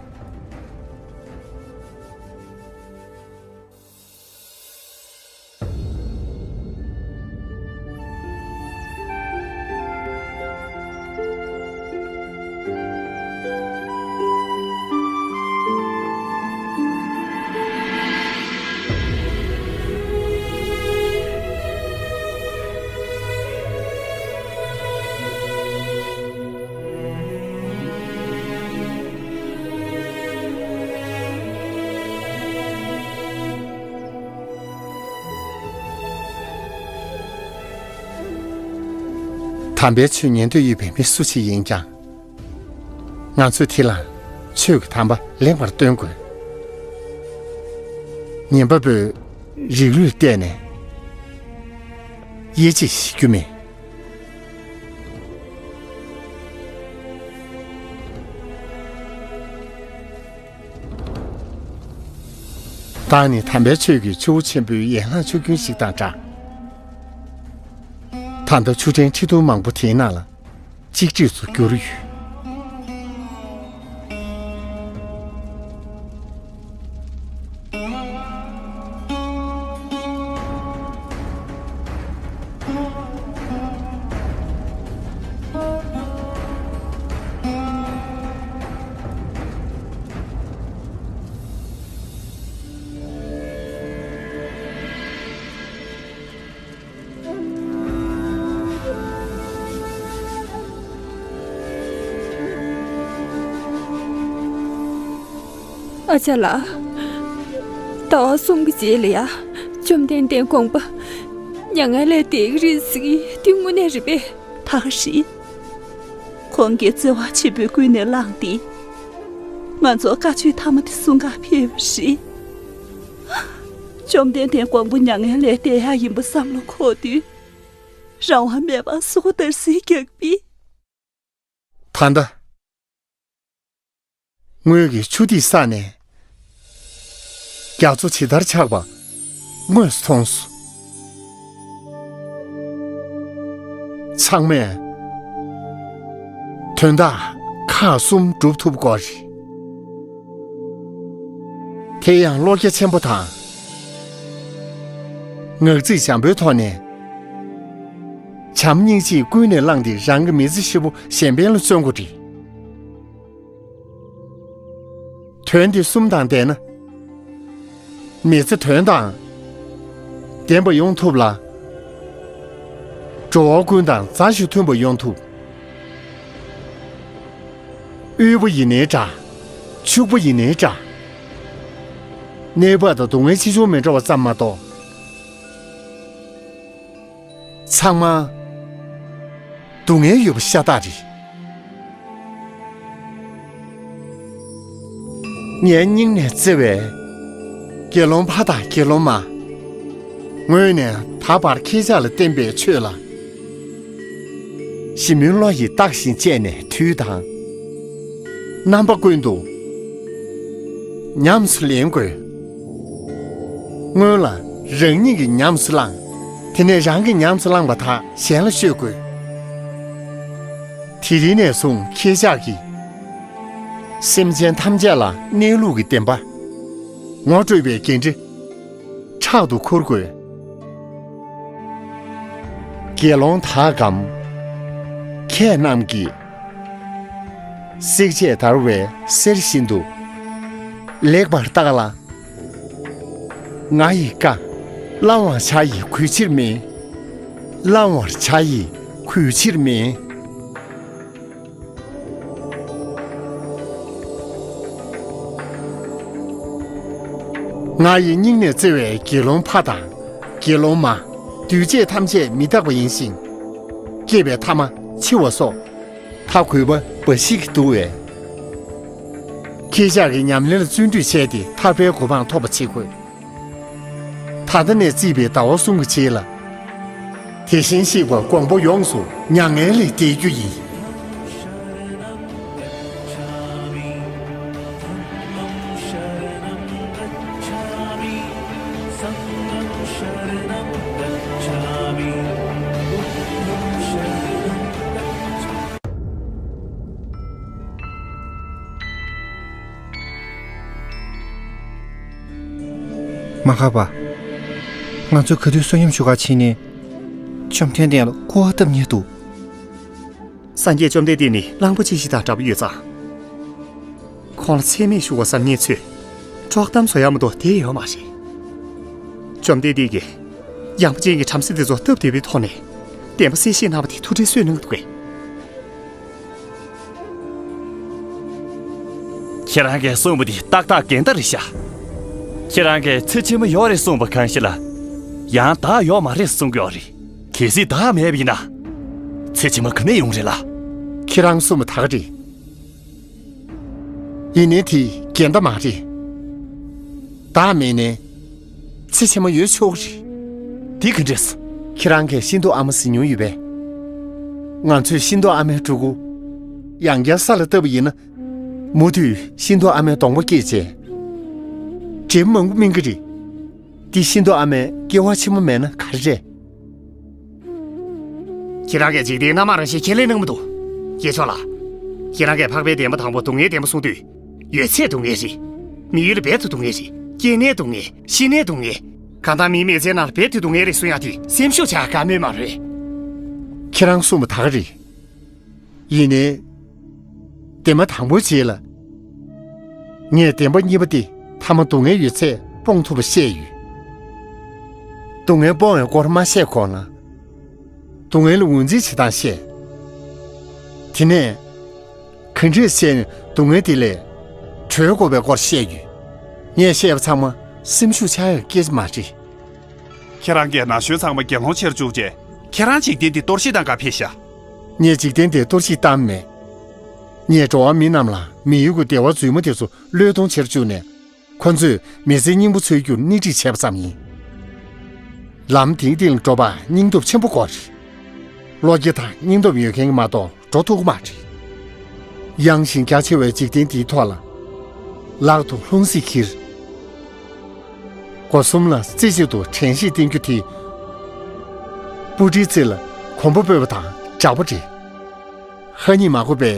དམ་པའི་ཆོས་ཉན་འདོད་ཡོད་པའི་མི་སུ་ཞིག་ཡིན་ཀྱང་། ང་ཚོས་དེ་ལ་ཆོས་ཀྱི་དམ་པ་ལེགས་པར་སྟོན་དགོས། ཉན་པ་པོས་རིགས་རུས་བལྟས་ནས་དབྱེ་འབྱེད་བྱེད་རྒྱུ་མེད། བདག་ནི་དམ་པའི་ཆོས་ཀྱི་ཆུ་བོ་ཆེན་པོའི་ཡན་ལག་ཆུ་རྒྱུན་ཞིག་དང་འདྲ། ད་ལྟ་ཆུ་ཕྲན་ཁྲི་འདོན་མང་པོ་དེའི་ནང་ལ་གཅིག་ཁྲིད་དུ་གྱུར་ཡོད། ཨ་ཅག་ལགས། ཟླ་བ་གསུམ་གྱི་རྗེས་ལ་ཡ། བཅོམ་ལྡན་འདས་དགོངས་པ་མྱ་ངན་ལས་འདས་ཀྱི་རེད་ཟེར་གྱི་འདི་དངོས་གནས་རེད་པས། ད་ག་རེད། ཁོང་གིས་བརྩེ་བ་ཆེན་པོས་ཀུན་ནས་བསླངས་ཏེ། ང་ཚོར་བཀའ་ཆོས་ཐ་མ་དེ་གསུང་གར་ཕེབས་པ་རེད། བཅོམ་ལྡན་འདས་དགོངས་པ་མྱ་ངན་ལས་འདས་ཡག་ཡིན་པ་བསམ་བློ་འཁོར་དུས། རང་དབང་མེད་པར་སྲོག་འདར་སིག་རྒྱག་པས། ད་ལྟ། ངོས་ཀྱིས་ཆུ་འདིའི་ས་ནས་རྒྱ་མཚོ་ཇི་ལྟར་ཆགས་པ་དངོས་སུ་མཐོང་སོང་། ཚང་མས་དོན་དག་ཁག་གསུམ་སྒྲུབ་ཐུབ་དགོས་རེད། དེ་ཡང་བློ་རྒྱ་ཆེན་པོ་དང་ངག་ཚིག་འཇམ་པོའི་ཐོག་ནས། བྱམས་སྙིང་རྗེས་ཀུན་ནས་བསླངས་ཏེ་རང་གི་མི་ཚེ་ཧྲིལ་པོ་གཞན་ཕན་ལ་བརྩོན་དགོས་རེད། དོན་འདི་གསུམ་དང་ལྡན་ན། མི་ཚེ་དོན་དང་ལྡན་པ་ཡོང་ཐུབ་ལ། འགྲོ་བ་ཀུན་དང་མཛའ་ཞིང་མཐུན་པ་ཡོང་ཐུབ། དབུལ་པོ་ཡིན་ནའི་འདྲ། ཕྱུག་པོ་ཡིན་ནའི་འདྲ། གནས་བབ་དང་སྡུག་བསྔལ་ཆེ་ཆུང་མི་འདྲ་བ་ཙམ་མ་གཏོགས། ཚང་མ་སྡུག་བསྔལ་ཡོད་པ་ཤ་སྟག་རེད། ངའི་སྙིང་ནས་བརྩེ་བའི་དགེ་སློང་ཕ་དང་དགེ་སློང་མ། ངོས་ནས་ད་བར་ཁྱེད་ཅག་ལ་བསྟན་པའི་ཆོས་ལ། ཞིབ་མོའི་བློ་ཡིས་བརྟག་ཅིང་དཔྱད་ནས་དུས་དང་། རྣམ་པ་ཀུན་ཏུ་ཉམས་སུ་ལེན་དགོས། སྔོན་ལ་རང་ཉིད་ཀྱིས་ཉམས་སུ་བླངས། དེ་ནས་རང་གིས་ཉམས་སུ་བླངས་པ་དག་གཞན་ལ་ཤོད་དགོས། དེ་རིང་ནས་བཟུང་ཁྱེད་ཅག་གིས་སེམས་ཅན་ཐམས་ཅད་ལ་གནས་ལུགས་ཀྱི་བདེན་པ་ངོ་སྤྲོད་པའི་འགན་འཁྲི་ཕྲག་ཏུ་འཁུར་དགོས། དགེ་སློང་དག་གམ། ཁྱེད་རྣམས་ཀྱིས། བསྲེག་བཅད་བརྡར་བའི་གསེར་བཞིན་དུ། ལེགས་པར་བརྟག་ལ། ང་ཡི་བཀའ། བླང་བར་བྱ་ཡི་གུས་ཕྱིར་མིན། བླང་བར་བྱ་ཡི་གུས་ཕྱིར་མིན། ང་ཡི་སྙིང་ནས་བརྩེ་བའི་དགེ་སློང་ཕ་དང་། དགེ་སློང་མ། འདུས་བྱས་ཐམས་ཅད་མི་རྟག་པ་ཡིན་ཞིང་། སྐྱེས་པའི་ཐ་མ་འཆི་བ་སོགས། མཐའ་གུས་པ་འབའ་ཞིག་གིས་བསྡུ་བས། ཁྱེད་ཅག་གིས་ཉམས་ལེན་ལ་བརྩོན་འགྲུས་བྱས་ཏེ་ཐར་པའི་གོ་འཕང་ཐོབ་པ་བྱེད་དགོས། ད་ལྟ་ནས་བརྩིས་པའི་ཟླ་བ་གསུམ་གྱི་རྗེས་ལ། དེ་བཞིན་གཤེགས་པ་མགོན་པོ་ཡོངས་སུ་མྱ་ངན་ལས་འདས་རྒྱུ་ཡིན། མ་ཧཱ་པ། ང་ཚོས་ག་དུས་བསོད་སྙོམས་ཞུ་གར་ཕྱིན་ནས། བཅོམ་ལྡན་འདས་ལ་སྐུར་བ་བཏབ་མཁན་འདུག། སངས་རྒྱས་བཅོམ་ལྡན་འདས་ནི་གླང་པོ་ཆེ་ཞིག་དང་འདྲ་པོ་ཡོད་ཙང་། ཁོང་ལ་མཚན་སྨད་ཞུ་བ་བསམ་མཁན་ཚོས་དཀྲོག་གཏམ་བཟོ་ཡག་མ་གཏོགས་དེ་ཡོད་མ་རེད། བཅོམ་ལྡན་འདས་ཀྱིས་ཡངས་པ་ཅན་གྱི་བྲམ་ཟེ་དེ་ཚོ་སྟབས་བདེ་བའི་ཐོག་ནས་བདེན་པ་གསལ་བཤད་གནང་བ་དེ་ཐུགས་ཁྲལ་གསོས་གནང་འདུག་གས། ཁྱེད་རང་གིས་གསུངས་པ་འདི་ཏག་ཏག་འགལ་ཟླ་རེད་ཤག། ཁྱེད་རང་གིས་ཚེ་ཕྱི་མ་ཡོད་རེད་གསུངས་པ་གང་ཞིག་ལ། ཡང་བདག་ཡོད་མ་རེད་གསུང་གི་ཡོད་རེད། གལ་སྲིད་བདག་མེད་པ་ཡིན་ན། ཚེ་ཕྱི་མ་ག་ནས་ཡོང་རེད་ལ། ཁྱེད་རང་གསུངས་པ་ད་ག་རེད། ཡིན་ནའི་དེ་འགལ་ཟླ་མ་རེད། བདག་མེད་ནའི། ཚེ་ཕྱི་མ་ཡོད་ཆོག་གི་རེད། འདི་ག་འདྲས། ཁྱེད་རང་གིས་ཤིན་ཏུ་ཨ་མ་ཟེར་མྱོང་ཡོད་པས། ང་ཚོས་ཤིན་ཏུ་ཨ་མའི་ཕྲུ་གུ། ཡང་བསྐྱར་ས་ལ་བཏབ་པ་ཡིན་ན། མུ་མཐུད་ཤིན་ཏུ་ཨ་མའི་གདོང་པ་སྐྱེས་རྗེས། འབྲས་བུ་མང་པོ་སྨིན་གྱི་རེད། འདི་ཤིན་ཏུ་ཨ་མའི་སྐྱེ་བ་ཕྱི་མ་མེད་ན་ག་རེ་རེད། ཁྱེད་རང་གིས་འཇིག་རྟེན་རྣམ་མང་རང་བཞིན་ཁས་ལེན་གནང་མི་འདུག། སྐྱེས་མཆོག་ལགས། ཁྱེད་རང་གིས་འཕགས་པའི་བདེན་པ་དང་པོ་སྡུག་བསྔལ་བདེན་པ་གསུངས་དུས། ཡོད་ཚད་སྡུག་བསྔལ་རེད། མི་ཡུལ་རྦད་དེ་སྡུག་བསྔལ་རེད། སྐྱེ་གནས་སྡུག་བསྔལ། ཤི་གནས་སྡུག་བསྔལ། གང་ལྟར་མིའི་མི་ཚེའི་ནང་ལ་རྦད་དེ་སྡུག་བསྔལ་རེད་གསུང་ཡག་དེ་སེམས་ཤུགས་ཆག་དཀའ་མོས་མ་རེད། ཁྱེད་རང་གསུངས་པ་ད་ག་རེད། ཡིན་ནའི། བདེན་པ་དང་པོའི་རྗེས་ལ། ངས་བདེན་པ་གཉིས་པ་སྟེ་ཐ་མ་སྡུག་བསྔལ་ཡོད་ཚད་སྤོང་ཐུབ་པ་བཤད་ཡོད། སྡུག་བསྔལ་སྤོང་བའི་སྐོར་མ་བཤད་གོང་ལ། སྡུག་བསྔལ་ལ་ངོས་འཛིན་བྱེད་སྟངས་བཤད། དེ་ནས། ག་འདྲས་བཤད་ནས་སྡུག་བསྔལ་དེ་ལས་གྲོལ་དགོས་པའི་སྐོར་བཤད་ཡོད། ངས་བཤད་པ་ཚང་མ་སེམས་ཤུགས་ཆག་ཡག་སྐད་ཆ་མ་རེད། ཁྱེད་རང་གིས་ན་གཞོན་ཚང་མ་དགེ་སློང་བྱེད་བཅུག་རྗེས། ཁྱེད་རང་འཇིག་རྟེན་འདི་གཏོར་བཤིག་བཏང་ག་ཕེབས་ཤག། ངས་འཇིག་རྟེན་འདི་གཏོར་བཤིག་བཏང་མེད། ངས་འགྲོ་བ་མི་རྣམས་ལ་མི་ཡུལ་གྱི་བདེ་བ་རྫུན་མ་དེ་ཚོ་བློས་གཏོང་བྱེད་བཅུག་ནས། ཁོ་ཚོས་མི་ཚེའི་སྙིང་པོ་འཚོལ་རྒྱུར་སྣེ་ཁྲིད་བྱས་པ་ཙམ་ཡིན། ལམ་དེའི་སྟེང་ལ་འགྲོ་བར་སྙིང་སྟོབས་ཆེན་པོ་དགོས་རེད། བློ་སྐྱེད་དང་སྙིང་སྟོབས་ཡོད་མཁན་གྱིས་མ་གཏོགས་འགྲོ་ཐུབ་ཀྱི་མ་རེད། ཡངས་ཤིང་རྒྱ་ཆེ་བའི་འཇིག་རྟེན་འདིའི་ཐོག་ལ། ལག་ཏུ་ལྷུང་བཟེད་འཁྱེར། སྒོ་གསུམ་ལ་རྩེ་གཅིག་ཏུ་དྲན་ཤེས་བསྟེན་རྒྱུ་དེ། སྤུ་གྲིའི་རྩེ་ལ་གོམ་པ་སྤོས་པ་དང་འདྲ་པོ་རེད། ཧ་ཉིད་མ་གོ་བའི་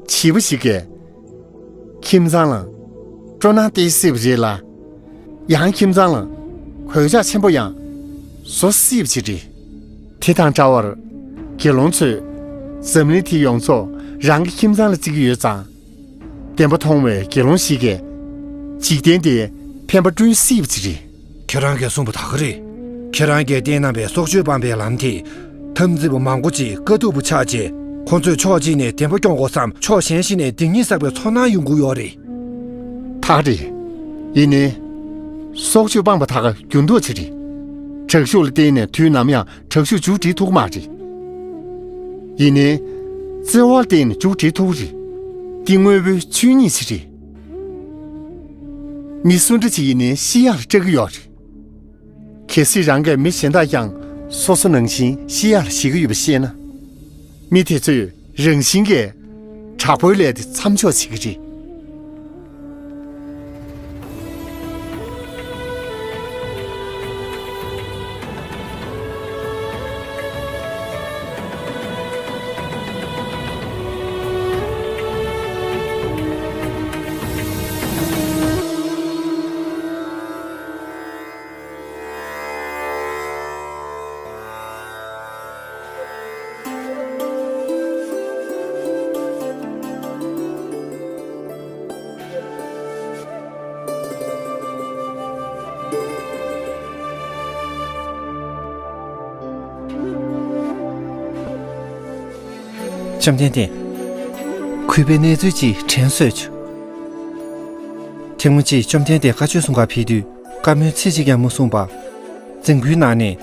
བྱིས་པ་ཞིག་གིས། ཁྱིམ་ཚང་ལ་སྤྲོ་སྣང་སྟེར་སྲིད་པ་རེད་ལ། ཡང་ཁྱིམ་ཚང་ལ་གོད་ཆག་ཆེན་པོ་ཡང་བཟོ་སྲིད་པ་ཞིག་རེད། དེ་དང་འདྲ་བར། དགེ་སློང་ཚོས་འཛམ་གླིང་དེ་ཡོངས་རྫོགས་རང་གི་ཁྱིམ་ཚང་ལ་བརྩི་གི་ཡོད་ཙང་། བདེན་པ་མཐོང་བའི་དགེ་སློང་ཞིག་གིས། འཇིག་རྟེན་འདིར་ཕན་པ་བསྐྲུན་སྲིད་པ་ཞིག་རེད། ཁྱེད་རང་གིས་གསུངས་པ་ད་ག་རེད། ཁྱེད་རང་གིས་བསྟན་གནང་བའི་སྲོག་གཅོད་སྤངས་པའི་ལམ་དེས། འཐབ་འཛིང་པ་མང་པོ་ཅིག་དཀའ་སྡུག་པོ་ཆགས་རྗེས། ཁོང་ཚོས་ཕྱོགས་གཅིག་ནས་བདེན་པ་སྐྱོང་དགོས་སམ། ཕྱོགས་གཞན་ཞིག་ནས་སྡིག་ཉེས་བསགས་པའི་ཚོར་སྣང་ཡོང་གི་ཡོད་རེད། ད་ག་རེད། ཡིན་ནའི། སྲོག་གཅོད་སྤངས་པ་ད་ག་འགྱུར་ལྡོག་ཅིག་རེད། དྲག་ཤུགས་ལ་བརྟེན་ནས་དུས་ནམ་ཡང་དྲག་ཤུགས་མཇུག་སྒྲིལ་ཐུབ་ཀྱི་མ་རེད། ཡིན་ནའི། བརྩེ་བ་ལ་བརྟེན་ནས་མཇུག་སྒྲིལ་ཐུབ་ཀྱི་རེད། འདི་དངོས་པོའི་ཆོས་ཉིད་ཅིག་རེད། མི་སུ་འདྲ་ཅིག་ཡིན་ནའི་ཤི་ཡག་ལ་སྐྲག་གི་ཡོད་རེད། གལ་སྲིད་རང་གིས་མི་གཞན་དག་ཀྱང་སོ་སོ་ནང་བཞིན་ཤི་ཡག་ལ་ཞེད་ཀྱི་ཡོད་པ་ཤེས་ན། མི་དེ་ཚོས་རང་བཞིན་གྱིས་དྲག་པོའི་ལས་དེ་མཚམས་འཇོག་བྱེད་ཀྱི་རེད། བཅོམ་ལྡན་འདས། གུས་པས་གནས་ཚུལ་ཅིག་དྲན་གསོས་བྱོས། ཐེངས་མ་གཅིག་བཅོམ་ལྡན་འདས་བཀའ་ཆོས་གསུང་གར་ཕེབས་དུས། བཀའ་མོལ་ཚིག་གཅིག་ཀྱང་མ་གསུངས་པར། རྫིང་བུའི་ནང་ནས།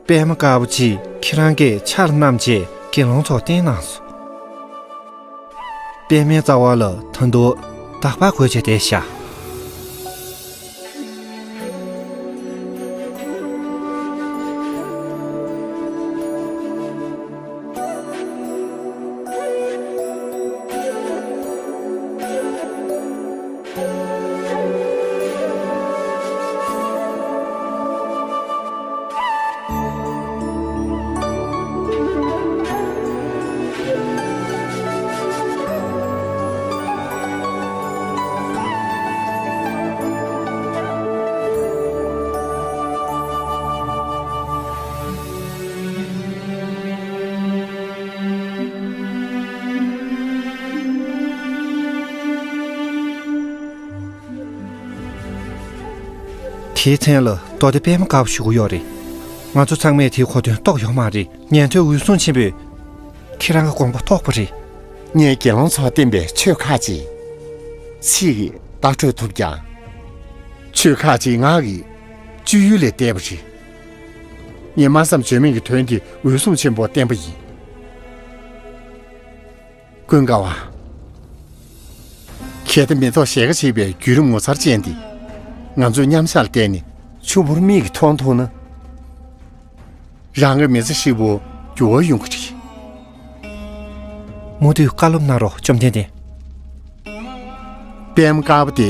པད་མ་དཀར་པོ་ཅིག་ཁྱེད་རང་གིས་ཆར་བསྣམས་བྱས་དགེ་སློང་ཚོར་བསྟན་གནང་སོང་། པད་མའི་རྩ་བ་ལ་ད་དུང་འདག་པ་འགོས་བྱས་བསྡད་ཤག། དེའི་མཚན་ལ་མདོ་སྡེ་པད་མ་དཀར་པོ་ཞུ་གི་ཡོད་རེད། ང་ཚོ་ཚང་མས་དེའི་གོ་དོན་རྟོགས་ཡོད་མ་རེད། ཉན་ཐོས་འོད་སྲུང་ཆེན་པོས་ཁྱེད་རང་གི་དགོངས་པ་རྟོགས་པ་རེད། ངས་དགེ་སློང་ཚོར་བསྟན་པའི་ཆོས་ཁག་ཅིག་ཚིག་གིས་བརྡ་སྤྲོད་ཐུབ་ཀྱང་། ཆོས་ཁག་ཅིག་ངག་གི་སྤྱོད་ཡུལ་ལས་འདས་པ་རེད། ངས་སྨྲ་བསམ་བརྗོད་མེད་ཀྱི་དོན་དེ་འོད་སྲུང་ཆེན་པོར་བསྟན་པ་ཡིན། ཀུན་དགའ་བ། གལ་ཏེ་མེ་ཏོག་ཞལ་དཀར་ཞེས་པའི་བརྒྱུད་རིམ་ངོ་མཚར་ཅན་འདི་ང་ཚོས་མཉམ་བཞག་ལ་བལྟས་ནས་ཕྱུག་པོར་མིག་གིས་མཐོང་ཐུབ་ན། རང་གི་མི་ཚེ་ཧྲིལ་པོ་འགྱུར་བ་ཡོང་གི་རེད། མུ་མཐུད་བཀའ་སློབ་གནང་རོགས། བཅོམ་ལྡན་འདས། པད་མ་དཀར་པོ་དེ།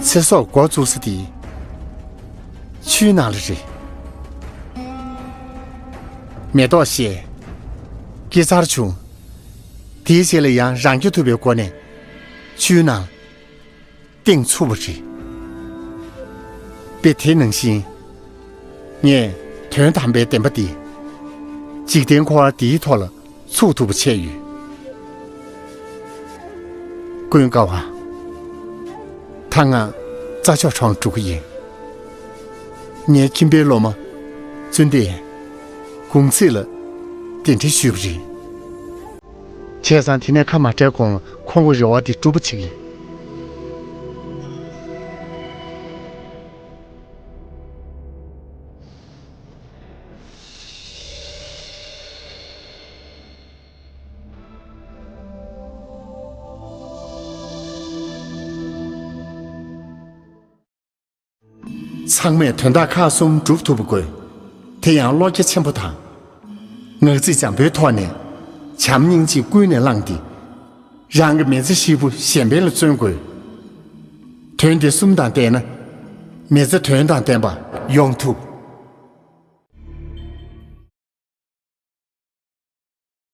ཚེ་སྲོག་འགོ་བཙུགས་ས་དེ། ཆུའི་ནང་ལ་རེད། མེ་ཏོག་བཞད། སྐྱེ་འཚར་བྱུང་། དེའི་རྗེས་ལ་ཡང་རང་སྐྱོབ་ཐུབ་པའི་སྒོ་ནས། ཆུའི་ནང་། བཏིང་ཚུགས་པ་རེད། དཔེ་དེ་ནང་བཞིན། ངས་དོན་དམ་པའི་བདེན་པ་འདི། འཇིག་རྟེན་འཁོར་བ་འདིའི་ཐོག་ལ་ཚུགས་ཐུབ་པ་བྱས་ཡོད། ཀུན་དགའ་བ། ད་ང་རྩྭ་མཆོག་གྲོང་འགྲོ་གི་ཡིན། ངའི་ཁྱིམ་པའི་སློབ་མ། ཙུན་ཏེ། གུང་ཚིགས་ལ་གདན་འདྲེན་ཞུས་པ་རེད། བྱས་ཙང་དེ་ནས་ཁ་མ་བྲལ་གོང་ཁོང་གི་རེ་བ་དེ་འགྲུབ་པ་བྱེད་ཀྱི་ཡིན། ཚང་མས་དོན་དག་ཁག་གསུམ་སྒྲུབ་ཐུབ་པ་དགོས། དེ་ཡང་བློ་རྒྱ་ཆེན་པོ་དང་། ངག་ཚིག་འཇམ་པོའི་ཐོག་ནས་བྱམས་སྙིང་རྗེ་ཀུན་ནས་བསླངས་ཏེ། རང་གི་མི་ཚེ་ཧྲིལ་པོ་གཞན་ཕན་ལ་བརྩོན་དགོས། དོན་འདི་གསུམ་དང་ལྡན་ན། མི་ཚེ་དོན་དང་ལྡན་པ་ཡོང་ཐུབ།